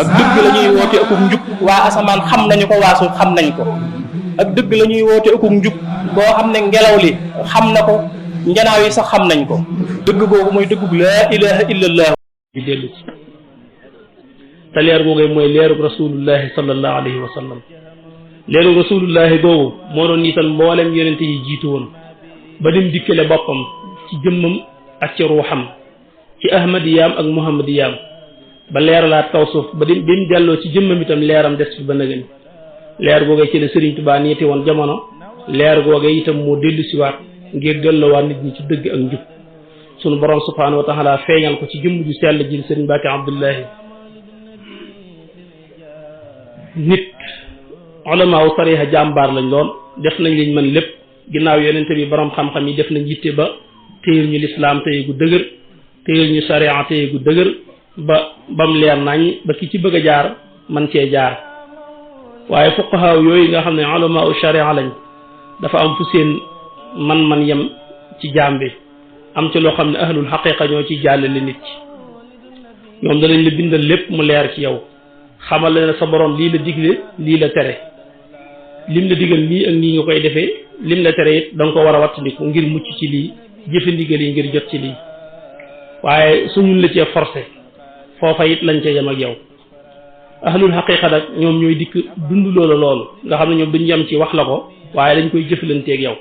ak dëgg la ñuy woote akuk njub waa asamaan xam nañu ko waa suuf xam nañ ko ak dëgg la ñuy woote akuk njub boo xam ne ngelaw li xam na ko njanaaw yi sax xam nañ ko dëgg googu mooy dëggug laa ilaha illallah bi dellu ci te leer googu mooy leerug rasulullahi sallallahu alayhi wa sallam leerug rasulullahi googu moo doon niital mboolem yonente yi jiitu woon ba dim dikkale boppam ci jëmmam ak ci ruuxam ci ahmadiyaam ak muhammadiyaam ba leeralaat kaw suuf ba bi mu delloo ci jëmmam itam leeram des fi ba nëgëni leer googe ci la Sëriñ Tuubaa niiti woon jamono leer googe itam moo dellu siwaat ngir delloowaat nit ñi ci dëgg ak njub sunu borom subhaanahu wa taala feeñal ko ci jëmm ju sell ji Sëriñ Mbàkke Abdullahi nit ulamaaw sariha jàmbaar lañ lool def nañ liñ mën lépp ginnaaw yonente bi borom xam-xam yi def nañ yitte ba téyel ñu lislaam téye gu dëgër téyel ñu sariya téye gu dëgër bam leer nañ ba ki ci bëgg a jaar man cee jaar waaye fuqahaa yooyu nga xam ne ulamaa u sharia lañ dafa am fu seen man yem ci jaam bi am ci loo xam ne ahlul xaqiqa ñoo ci jàllale nit ci ñoom danañ la bindal lépp mu leer ci yow xamal la ne sa borom lii la digle lii la tere lim la digal nii ak nii nga koy defee lim la tere it da nga ko war a wattandiku ngir mucc ci lii jëfe ndigal yi ngir jot ci lii waaye suñu la cee forcé foofa it lañ ca yem ak yow ahlul xaqiqa nag ñoom ñooy dikk dund loolu nga xam ne ñoom duñ yem ci wax la ko waaye dañ koy jëflanteeg yow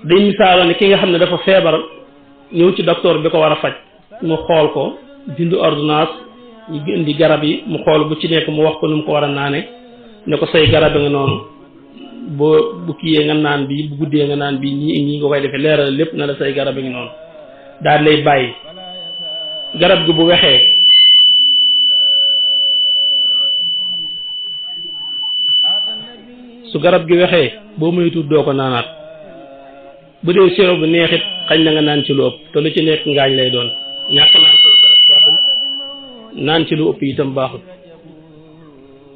dañ misaalo ne ki nga xam ne dafa feebar ñëw ci docteur bi ko war a faj mu xool ko bind ordonnance ñu indi garab yi mu xool bu ci nekk mu wax ko nu mu ko war a naane ne ko say garab nga noonu bu kiyee nga naan bi bu guddee nga naan bi ñii nga koy defee leeral lépp na la say garab ngi noonu daal lay bàyyi garab gi bu wexee su garab gi wexee boo moytu doo ko naanaat bu dee sirop bu neexit xañ na nga naan ci lu ëpp te lu ci nekk ngaañ lay doon ñàkk naan koy garab baaxul naan ci lu ëpp itam baaxul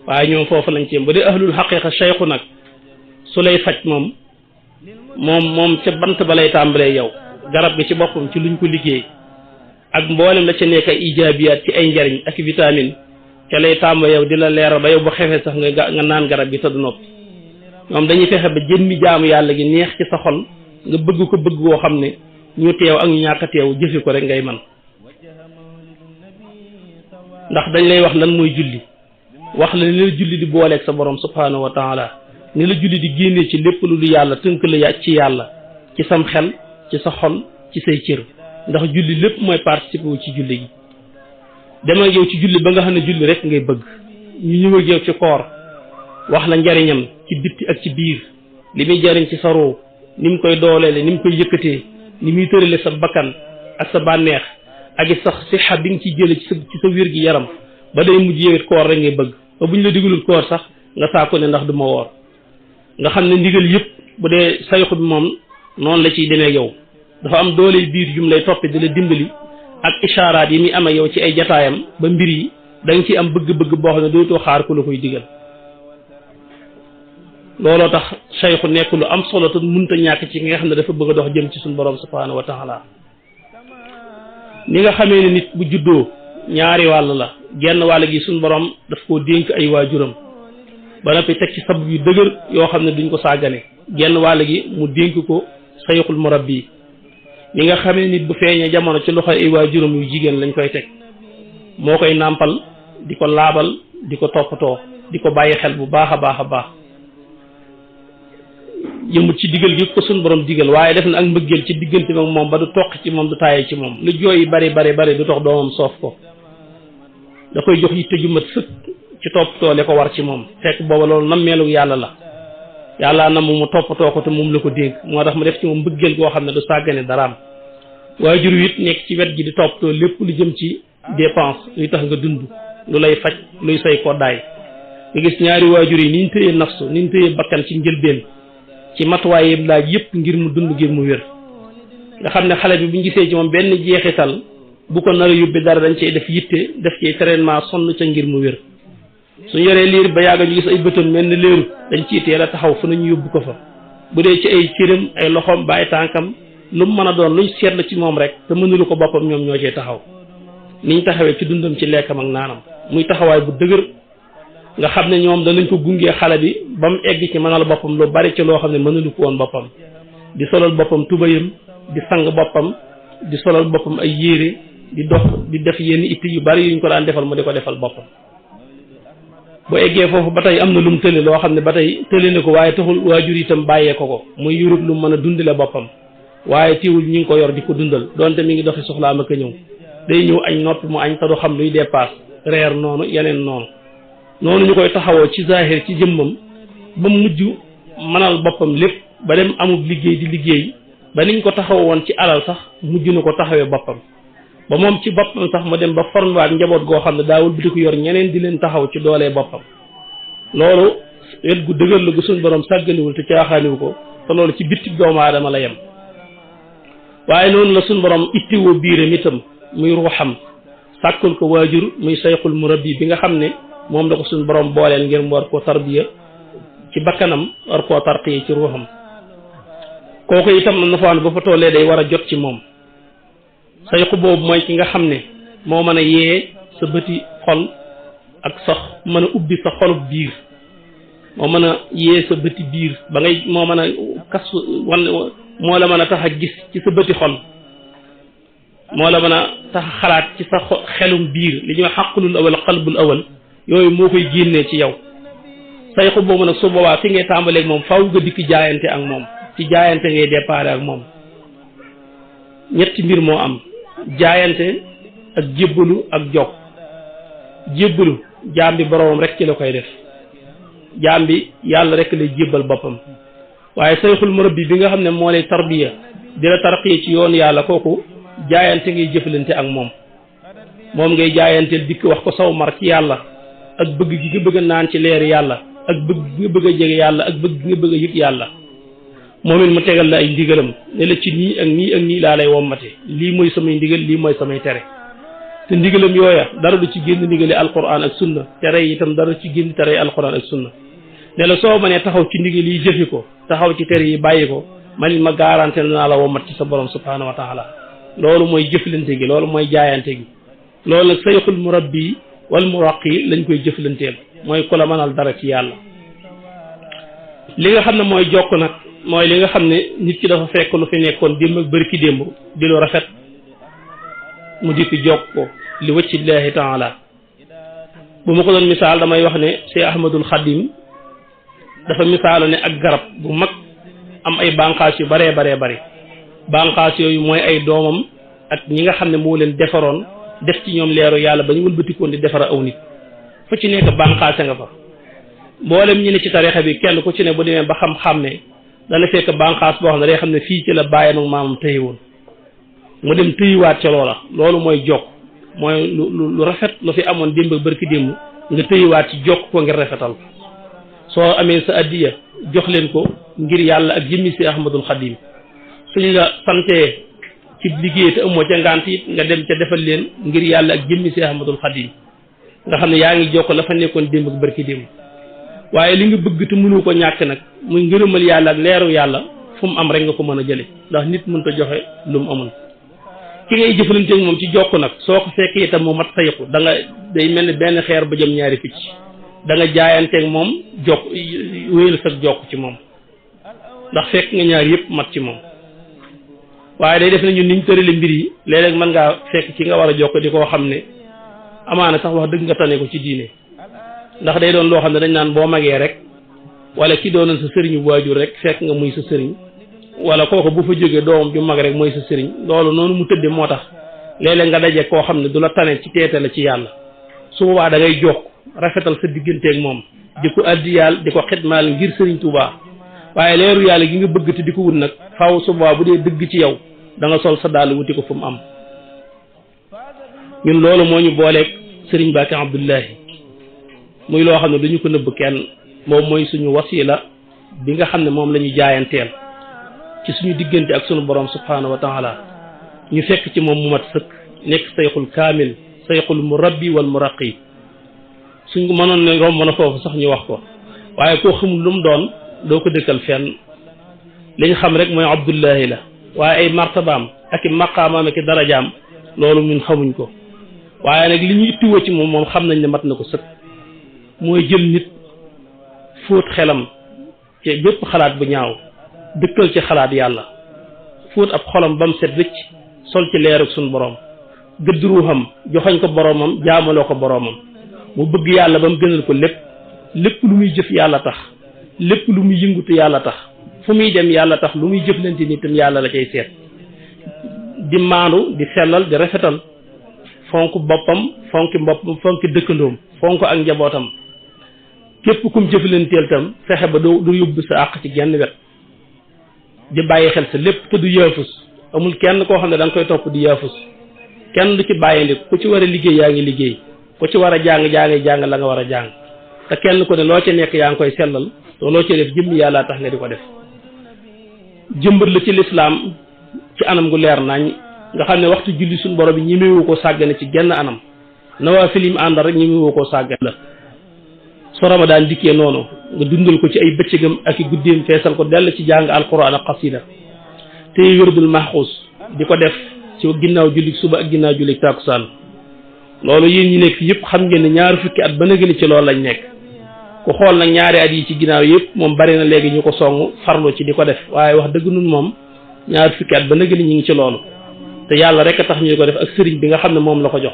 waaye ñoom foofu lañ ci yem bu dee ahlul xaqiqa cheikhu nag su lay faj moom ca bant ba lay tàmbalee yow garab gi ci boppam ci luñ ko liggéey ak mboolem la ca nekk ay ijaabiyaat ci ay njariñ ak vitamine ca lay tàmbalee yow di la leeral ba yow bu xefee sax nga naan garab gi te du noppi ñoom dañuy fexe ba jëmmi jaamu yàlla gi neex ci sa xol nga bëgg ko bëgg woo xam ne ñu teew ak ñu ñàkk a teew jëfe ko rek ngay man ndax dañ lay wax lan mooy julli wax la ni la julli di booleeg sa borom subhaanahu wa taala ni la julli di génnee ci lépp lu du yàlla tënk la ci yàlla ci sam xel ci sa xol ci say cër ndax julli lépp mooy participer wu ci julli gi dem ak yow ci julli ba nga xam ne julli rek ngay bëgg ñu ñëw ak yow ci koor wax la njariñam ci bitti ak ci biir li muy jariñ ci sa roo ni mu koy dooleele ni mu koy yëkkatee ni muy tërale sa bakkan ak sa bànneex ak it sax sixa bi nga ciy jële ci sa wér gi yaram ba day mujj yowit koor rek ngay bëgg ba bu ñu la digalul koor sax nga saako ne ndax du ma woor nga xam ne ndigal yëpp bu dee sayxu bi moom noonu la ciy demee yow dafa am doole biir yum lay toppe di la dimbali ak ishaaraat yi muy am ak yow ci ay jataayam ba mbir yi da nga ciy am bëgg-bëgg boo xam ne dootoo xaar ku la koy digal looloo tax sayxu nekk lu am solo te mënta ñàkk ci nga xam ne dafa bëgg a dox jëm ci suñu borom subhaanahu wa taala ni nga xamee ne nit bu juddoo ñaari wàll la genn wàll gi suñu borom daf koo dénk ay waajuram ba noppi teg ci sabab yu dëgër yoo xam ne duñ ko sàggane genn wàll gi mu dénk ko sayxul murabbi ni nga xamee nit bu feeñee jamono ci loxo ay waajuram yu jigéen lañ koy teg moo koy nàmpal di ko laabal di ko toppatoo di ko bàyyi xel bu baax a baax a baax yëmut ci digal gi ko suñu borom digal waaye def na ak mbëggeel ci diggante ak moom ba du toq ci moom du taaye ci moom lu jooy bari du tax doomam soof ko da koy jox yitte ju mat sëkk ci toppatoo le ko war ci moom fekk booba loolu nammeelu yàlla la yàlla na mu toppatoo ko te moom la ko dénk moo tax mu def ci moom mbëggeel goo xam ne du sàggane daraam waajur it nekk ci wet gi di toppatoo lépp lu jëm ci dépense luy tax nga dund lu lay faj luy say koddaay nga gis ñaari waajur yi ni ñu tëyee nafsu ni ñu tëyee bakkan ci njëlbeen ci matuwaay yi laaj yëpp ngir mu dund ngir mu wér nga xam ne xale bi bu ñu gisee ci moom benn jeexital bu ko nar a yóbbi dara dañ cey def yitte def ci traitement sonn ca ngir mu wér suñu yoree liir ba yàgg ñu gis ay bëtam mel ni léeru dañ ciy teel a taxaw fu nañu yóbbu ko fa bu dee ci ay cëram ay loxoom ba ay tànkam lu mu mën a doon luñ seetlu ci moom rek te mënulu ko boppam ñoom ñoo cee taxaw niñ taxawee ci dundam ci lekkam ak naanam muy taxawaay bu dëgër nga xam ne ñoom danañ ko gungee xale bi ba mu egg ci mënal boppam lu bari ci loo xam ne mënulu ko woon boppam di solal boppam tubayam di sang boppam di solal boppam ay yére di dox di def yenn itti yu bari yuñ ko daan defal mu di ko defal boppam bu eggee foofu ba tey am na lu mu tële loo xam ne ba tey tële na ko waaye taxul waajur itam bàyyee ko muy yurut lu mën a dundale boppam waaye tiwul ñi ngi ko yor di ko dundal donte mi ngi doxi soxlaam ak a ñëw day ñëw añ noppi mu añ te du xam luy dépasse reer noonu yeneen noonu ñu koy taxawoo ci zahir ci jëmmam ba mujj mënal boppam lépp ba dem amul liggéey di liggéey ba niñ ko taxaw woon ci alal sax mujj na ko taxawee boppam ba moom ci boppam sax mu dem ba formwaat njaboot goo xam ne daawul bi di ko yor ñeneen di leen taxaw ci doolee boppam loolu wet gu dëgër la gu suñ borom sàgganiwul te caaxaaniwu ko te loolu ci bitti doomu aadama la yem waaye noonu la suñ borom ittiwoo biiram itam muy ruuxam sàkkul ko waajur muy sayxul murabbi bi nga xam ne moom la ko suñ borom booleel ngir mu war koo tarbiya ci bakkanam war koo tarqiya ci ruuxam kooku itam am na fa ba fa tollee day war a jot ci moom sayxu boobu mooy ki nga xam ne moo mën a yee sa bëti xol ak sax mën a ubbi sa xolub biir moo mën a yee sa bëti biir ba ngay moo mën a kas wan moo la mën a tax a gis ci sa bëti xol moo la mën a tax a xalaat ci sa xelum biir li ñuy xaqlul awal xalbul awal yooyu moo koy génnee ci yow sayxu boobu nag su boobaa fi ngay tàmbaleeg moom faaw nga dikk jaayante ak moom ci jaayante ngay déparé ak moom ñetti mbir moo am jaayante ak jébbalu ak jokk jébbalu jaam bi boroomam rek ci la koy def jaam bi yàlla rek lay jébbal boppam waaye sayxul murabbi bi nga xam ne moo lay tarbiya di la tarqiya ci yoon yàlla kooku jaayante ngay jëflante ak moom ngay jaayanteel dikk wax ko saw mar ci yàlla ak bëgg gi nga bëgg a naan ci leer yàlla ak bëgg gi nga bëgg a jege yàlla ak bëgg gi nga bëgg a yëg yàlla moom it mu tegal la ay ndigalam ne la ci nii ak nii ak nii laa lay wommate lii mooy samay ndigal lii mooy samay tere te ndigalam yooya dara du ci génn ndigale alquran ak sunna tere yi itam dara du ci génn tere alquran ak sunna ne la soo mënee taxaw ci ndigal yi jëfi ko taxaw ci tere yi bàyyi ko man ma garanté naa la wommat ci sa borom subhanahu wa taala loolu mooy jëflante gi loolu mooy jaayante gi loolu nag sayxul murabbi wal muraqi lañ koy jëflanteel mooy ku la mënal dara ci yàlla li nga xam ne mooy jokk nag mooy li nga xam ne nit ki dafa fekk lu fi nekkoon démb ak bërki démb di lu rafet mu di ko jokk ko li waccillahi taala bu ma ko doon misaal damay wax ne Cheikh Ahmadul Xadim dafa misaalo ne ak garab bu mag am ay bànqaas yu baree bari bànqaas yooyu mooy ay doomam ak ñi nga xam ne moo leen defaroon def ci ñoom leeru yàlla ba ñu wëlbatikoon di defara aw nit fu ci nekk bànqaase nga fa mboolem ñi ne ci tarixa bi kenn ku ci ne bu demee ba xam-xam ne dana fekk bànqaas boo xam ne day xam ne fii ci la bàyyam ak maamam tëye woon mu dem tëyiwaat ca loola loolu mooy jokk mooy lu rafet lu fi amoon démb ak bërki démb nga tëyiwaat ci jokk ko ngir rafetal soo amee sa addiya jox leen ko ngir yàlla ak jëmmi si Ahmadul Xadim suñ la santee ci liggéey te amoo ca ngant it nga dem ca defal leen ngir yàlla ak jëmmi si Ahmadul Xadim nga xam ne yaa ngi jokk la fa nekkoon démb ak bërki démb waaye li nga bëgg te mënu ko ñàkk nag muy ngërëmal yàlla ak leeru yàlla fu mu am rek nga ko mën a jële ndax nit mënut a joxe lu mu amul ki ngay jëflanteeg moom ci jokk nag soo ko fekkee itam mu mat sayxu da nga day mel ni benn xeer ba jëm ñaari picc da nga jaayanteeg moom jokk wéyal sa jokk ci moom ndax fekk nga ñaar yëpp mat ci moom waaye day def nañu niñ tërale mbir yi léeg-léeg mën ngaa fekk ci nga war a jokk di koo xam ne amaana sax wax dëgg nga tane ko ci diine ndax day doon loo xam ne dañ naan boo magee rek wala ki doonoon sa sëriñu waajur rek fekk nga muy sa sëriñ wala kooku bu fa jógee doomam ju mag rek mooy sa sëriñ loolu noonu mu tëdde moo tax léeg-léeg nga daje koo xam ne du la tane ci teete la ci yàlla su boobaa da ngay jokk rafetal sa digganteeg moom di ko addiyaal di ko xidmaal ngir sëriñ Tuubaa waaye leeru yàlla gi nga bëgg te di ko wut nag faaw su boobaa bu dee dëgg ci yow da nga sol sa dàll wuti ko fu mu am ñun loolu moo ñu booleeg sëriñ Baaki Abdullahi muy loo xam ne duñu ko nëbb kenn moom mooy suñu wasila bi nga xam ne moom la ñu jaayanteel ci suñu diggante ak suñu borom subhanahu wa taala ñu fekk ci moom mu mat sëkk nekk sayxul kaamil sayxul murabbi wal muraqi suñ ko mënoon ne romb na foofu sax ñu wax ko waaye koo xamul lu mu doon doo ko dëkkal fenn li ñu xam rek mooy Abdullahi la waaye ay martabaam ak i maqaamaam ak i darajaam loolu ñun xamuñ ko waaye nag li ñu ittiwoo ci moom xam nañ ne mat na ko sëkk mooy jël nit fóot xelam ci bépp xalaat bu ñaaw dëkkal ci xalaat yàlla fóot ab xolam ba mu set wécc sol ci leerug suñu borom gëdd ruuxam joxañ ko boromam jaamaloo ko boromam mu bëgg yàlla ba mu gënal ko lépp lu muy jëf yàlla tax lépp lu muy yëngutu yàlla tax fu muy dem yàlla tax lu muy jëflante ni itam yàlla la cay seet di maandu di sellal di rafetal fonk boppam fonki dëkkandoom fonk ak njabootam képp kum jëflanteel tam fexe ba du yóbbu sa àq ci genn wet di bàyyi xel sa lépp te du yaafus amul kenn koo xam ne da nga koy topp di yaafus kenn du ci bàyyindi ku ci war a liggéey yaa ngi liggéey ku ci war a jàng la nga war a jàng te kenn ku ne loo ci nekk yaa ngi koy sellal te loo ci def jëmm yàlla tax nga di ko def jëmbat la ci lislaam ci anam gu leer nañ nga xam ne waxtu julli suñu borom bi ñemewu ko sàggane ci genn anam nawaafil yi mu àndal rek ñemewu ko sàggane la so Ramadan dikkee noonu nga dundal ko ci ay bëccëgam ak i guddeem feesal ko dell ci jàng alquran ak xasida te wérdul maxuus di ko def ci ginnaaw julli suba ak ginnaaw julli tàkkusaan loolu yéen ñi nekk fi yëpp xam ngeen ne ñaari fukki at ba na gën ci loolu lañ nekk ku xool nag ñaari at yi ci ginnaaw yëpp moom bari na léegi ñu ko song farlu ci di ko def waaye wax dëgg nun moom ñaari fukki at ba na gën ñu ngi ci loolu te yàlla rek a tax ñu ko def ak sëriñ bi nga xam ne moom la ko jox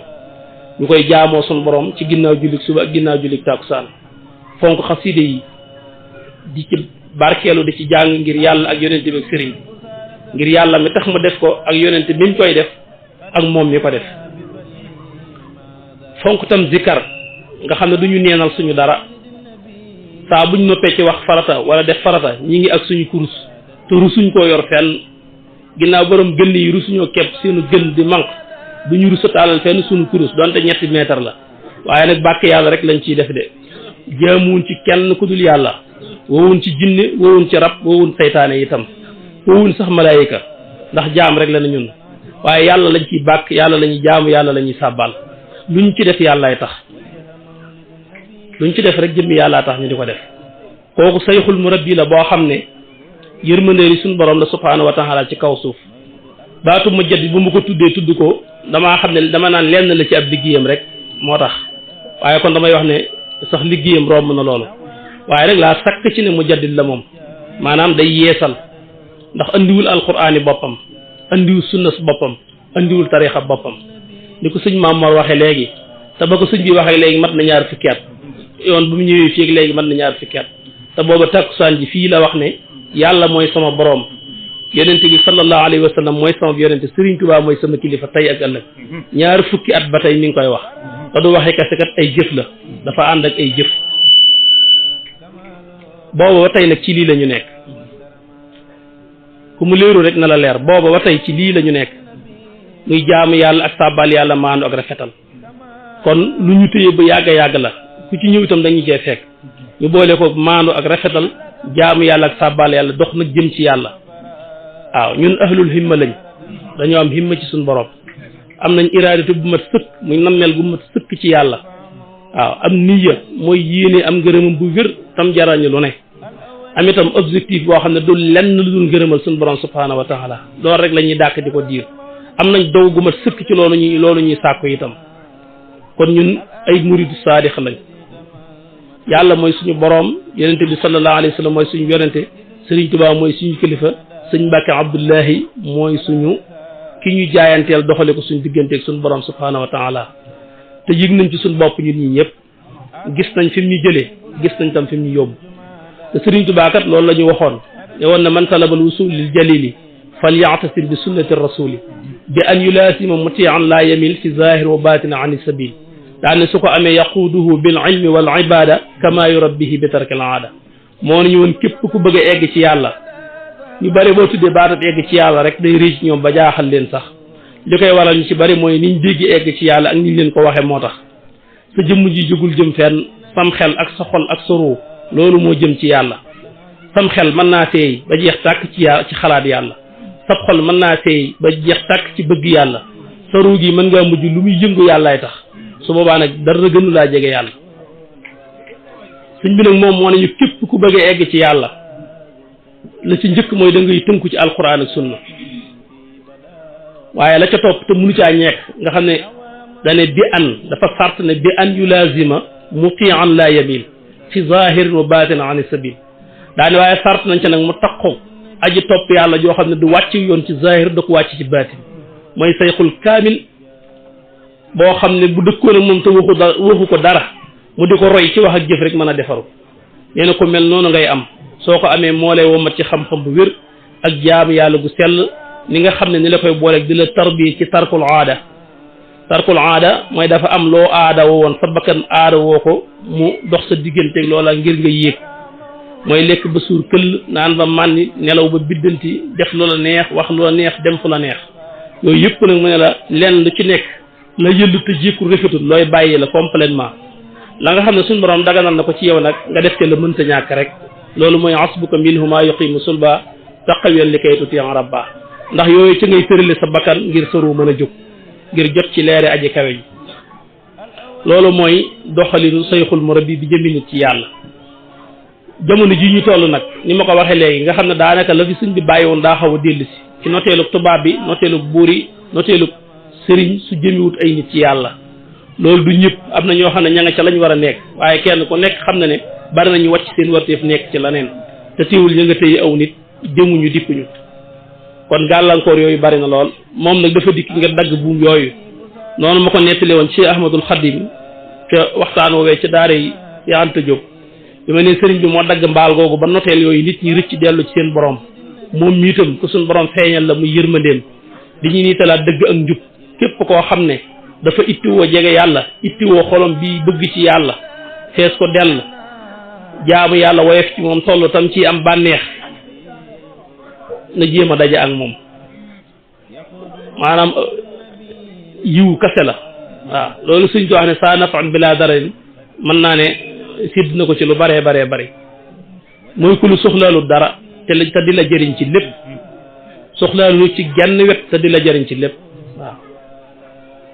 ñu koy jaamoo sun borom ci ginnaaw julli suba ak ginnaaw julli tàkkusaan fonk xaside yi di ci barkeelu di ci jàng ngir yàlla ak yonente bi ak sëriñ ngir yàlla mi tax mu def ko ak yonente mi ñu koy def ak moom mi ko def fonk tam zikkar nga xam ne du ñu neenal suñu dara saa buñ noppee ci wax farata wala def farata ñi ngi ak suñu kurus te rusuñ koo yor fenn ginnaaw borom gën yi rusuñoo kepp seenu gën di manq duñu rusa taalal fenn suñu kurus donte 3 mètre la waaye nag bàkk yàlla rek lañ ciy def de jaamuwuñ ci kenn ku dul yàlla woowuñ ci jinne woowuñ ci rab woowuñ saytaane itam woowuñ sax malaayika ndax jaam rek la na ñun waaye yàlla lañ ciy bàkk yàlla la ñuy jaamu yàlla la ñuy sàbbal luñ ci def yàllaay tax luñ ci def rek jëmmi yàllaa tax ñu di ko def kooku sayxul murabbi la boo xam ne yërmandeeri suñu borom la subhaanahu wa taala ci kaw suuf baatu ma jaddi bu mu ko tudd ko damaa xam ne dama naan lenn la ci ab liggéeyam rek moo tax waaye kon damay wax ne sax liggéeyam romb na loolu waaye rek laa sakk ci ne mu jaddid la moom maanaam day yeesal ndax andiwul alquraani boppam andiwul sunnas boppam andiwul tarixa boppam ni ko sëñ Maam Mor waxee léegi te ba ko sëñ bi waxee léegi mat na 2 fukki at yoon bu mu ñëwee fii ak léegi mat na 2 fukki at te booba takkusaan ji fii la wax ne yàlla mooy sama borom yonente bi sallallahu alayhi wa sallam mooy sama yonente Serigne Touba mooy sama kilifa tey ak ëllëg 2 fukki at ba tey mi ngi koy wax te du waxee kese kat ay jëf la dafa ànd ak ay jëf booba ba tey nag ci lii la ñu nekk ku mu léeru rek na la leer booba ba tey ci lii la ñu nekk muy jaamu yàlla ak sàbbal yàlla maandu ak rafetal kon lu ñu téye ba yàgg la ku ci ñëw itam dañu cee fekk ñu boole ko maandu ak rafetal jaamu yàlla ak sàbbal yàlla dox nag jëm ci yàlla waaw ñun ahlul himma lañ dañoo am himma ci suñu borom am nañ iraadatu bu mat sëkk muy nammeel bu mat sëkk ci yàlla waaw am niya mooy yéene am ngërëmam bu wér tam jarañu lu ne am itam objectif boo xam ne du lenn lu dul ngërëmal suñu borom subhaanahu wa taala loolu rek la ñuy dàkk di ko diir am nañ dow gu mat sëkk ci loolu ñuy sàkku itam kon ñun ay muridu saadix lañ yàlla mooy suñu borom yonente bi sallallahu alayhi wa sallam mooy suñu yonente Sëriñ Tuubaa mooy suñu kilifa sëñ Mbàkke Abdullahi mooy suñu ki ñu jaayanteel doxale ko suñu digganteeg suñu borom subhaanahu wa taala te yëg nañ ci suñu bopp ñun ñi ñëpp gis nañ fi mu ñu jëlee gis nañ tam fi mu ñu yóbbu te Sëriñ Tuubaa kat loolu la ñu waxoon ne woon na man talabal wusul lil jalili falya'tasim bi sunnati rasuli bi an yulaasima muti'an la yamil fi zahir wa batin an sabil daane su ko amee yaquuduhu bil ilmi wal ibada kama yurabbihi bi tarkil aada moo nañu woon képp ku bëgg a egg ci yàlla ñu bari boo tuddee baatat egg ci yàlla rek day riic ñoom ba jaaxal leen sax li koy waral ñu ci bari mooy niñ dégg egg ci yàlla ak niñ leen ko waxee moo tax sa jëmm ji jógul jëm fenn sam xel ak sa xol ak sa ruu loolu moo jëm ci yàlla sam xel mën naa seey ba jeex tàkk ci xalaat yàlla sab xol mën naa seey ba jeex tàkk ci bëgg yàlla sa ruu gi mën ngaa mujj lu muy yëngu yàllaay tax su boobaa nag dara gënu laa jege yàlla sëñ bi nag moom moo nañu képp ku bëgg a egg ci yàlla la ci njëkk mooy da ngay tënku ci alquran ak sunna waaye la ca topp te mënu caa ñekk nga xam ne dane bi an dafa sart ne bi an yulazima mutian la yamil fi zahirin wa batin an sabil daane waaye sart nañ ca nag mu taqoo aji topp yàlla joo xam ne du wàcc yoon ci zahir da ko wàcc ci batin mooy sayxul kaamil boo xam ne bu dëkkoon ak moom te waxu ko dara mu di ko roy ci wax ak jëf rek mën a defaru nee na ko mel noonu ngay am soo ko amee moo lay womat ci xam-xam bu wér ak jaamu yàlla gu sell ni nga xam ne ni la koy booleeg di la tarbiya ci tarkul aada mooy dafa am loo aada woo woon sa bakkan aada woo ko mu dox sa digganteeg loola ngir nga yéeg mooy lekk ba suur këll naan ba màndi nelaw ba biddanti def lu la neex wax lu la neex dem fu la neex yooyu yëpp nag mu ne la lenn lu ci nekk la yëllu te jékku rafetul looy bàyyi la complètement la nga xam ne suñu borom daganal na ko ci yow nag nga def te la mënta ñàkk rek loolu mooy asbuka minhuma yuqimu sulba taqawiyan li kay tuti rabba ndax yooyu ci ngay tërale sa bakkan ngir sëru mën a jóg ngir jot ci leere aji kawe ji loolu mooy doxalinu sayxul murabbi bi jëmi nit ci yàlla jamono ji ñu toll nag ni ma ko waxee léegi nga xam ne daanaka la fi sëñ bi bàyyi woon daa xaw a dellu si ci noteelu tubaab bi noteelu buur yi noteelu sëriñ su jëmiwut ay nit ci yàlla loolu du ñëpp am na ñoo xam ne ña nga ca lañ war a nekk waaye kenn ku nekk xam na ne bari nañu wàcc seen warteef nekk ci leneen te teewul ña nga tëye aw nit jëmuñu dikkuñu kon gàllankoor yooyu bari na lool moom nag dafa dikk nga dagg buum yooyu noonu ma ko nettali woon ci Ahmadul Xadim te waxtaan woowee ci daara yi ya Anta Diop bi ma ne sëriñ bi moo dagg mbaal googu ba noteel yooyu nit ñi rëcc dellu ci seen borom moom miitam ku suñ borom feeñal la muy yërmandeem di ñu niitalaat dëgg ak njub képp koo xam ne dafa ittiwoo jege yàlla ittiwoo xolom bi bëgg ci yàlla fees ko dell jaamu yàlla woyof ci moom toll tam ci am bànneex na jéem a daje ak moom maanaam yiw kase la waaw loolu suñ ko wax ne saa nafan bila dararin mën naa ne sidd na ko ci lu baree bari mooy ku lu soxlaalu dara te di la jëriñ ci lépp soxlaalu ci genn wet te di la jëriñ ci lépp waaw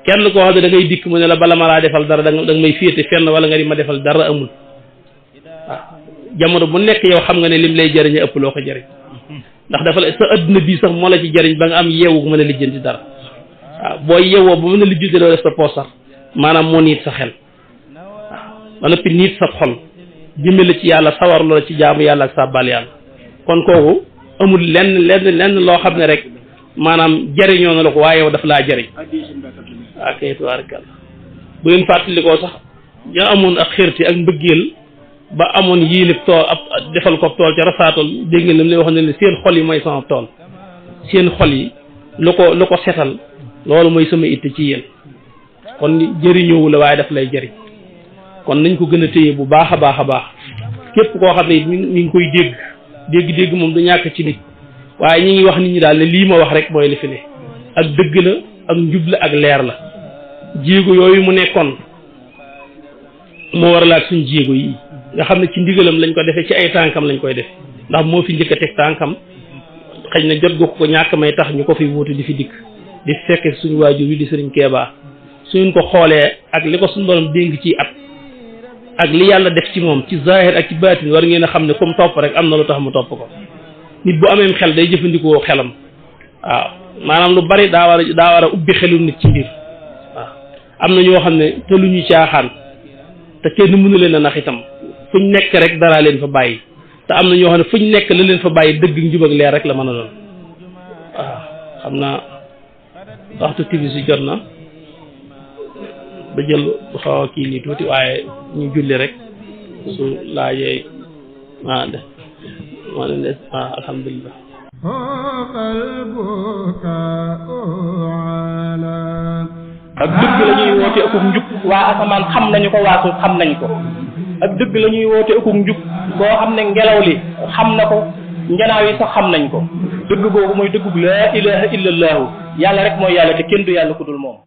kenn koo xam ne da ngay dikk mu ne la bala ma laa defal dara da nga may féete fenn wala nga di ma defal dara amul waaw jamono bu nekk yow xam nga ne lim lay jëriñ ëpp loo ko jëriñ ndax dafa la sa adduna bii sax moo la ci jëriñ ba nga am yeewu mën a lijjanti dara waaw boo yeewoo ba mën a lijjanti doo def sa poos sax maanaam moo niit sa xel waaw ba noppi niit sa xol jëme la ci yàlla sawar loola ci jaamu yàlla ak sàbbal yàlla kon kooku amul lenn loo xam ne rek maanaam jëriñoo na la ko waaye yow daf laa jëriñ waaw kay tubaarkalla bu leen fàttalikoo sax ña amoon ak xirti ak mbëggeel ba amoon yéenib tool ab defal ko tool ca rasaatool dégg ngeen li wax ne seen xol yi mooy sama tool seen xol yi lu ko setal loolu mooy sama itte ci yéen kon jëriñoowu la waaye daf lay jëriñ kon nañ ko gën a téye bu baax a baax képp koo xam ne mi ngi koy dégg moom du ñàkk ci nit waaye ñi ngi wax nit ñi daal ne lii ma wax rek mooy li fi ne ak dëgg la ak njub la ak leer la jéego yooyu mu nekkoon moo war a laaj suñ jéego yi nga xam ne ci ndigalam lañ ko defee ci ay tànkam lañ koy def ndax moo fi njëkk a teg tànkam xëy na jot gu ko ñàkk may tax ñu ko fi wuutu di fi dikk di fekk suñu waajur yi di sëriñ Keeba suñ ko xoolee ak li ko suñu borom dénk ci at ak li yàlla def ci moom ci zahir ak ci baatin war ngeen a xam ne comme topp rek am na lu tax mu topp ko nit bu amee xel day jëfandikoo xelam waaw maanaam lu bari daa war a ubbi xelu nit ci mbir waaw am na ñoo xam ne te lu ñu caaxaan te kenn mënu leen a nax itam fuñ nekk rek dara leen fa bàyyi te am na ñoo xam ne fuñ nekk la leen fa bàyyi dëgg njub ak leer rek la mën a doon waaw xam naa waxtu tibi si jot na ba jël bu xaw a kii nii tuuti waaye ñu julli rek su laajee maa ne alhamdulillah ak dëgg la ñuy woote akuk njub waa asamaan xam nañu ko waa suuf xam nañ ko ak dëgg la ñuy woote akuk njub boo xam ne ngelaw li xam na ko njanaaw yi sax xam nañ ko dëgg boobu mooy dëggub laa ilaha illa allahu yàlla rek mooy yàlla te kenn du yàlla ku dul moom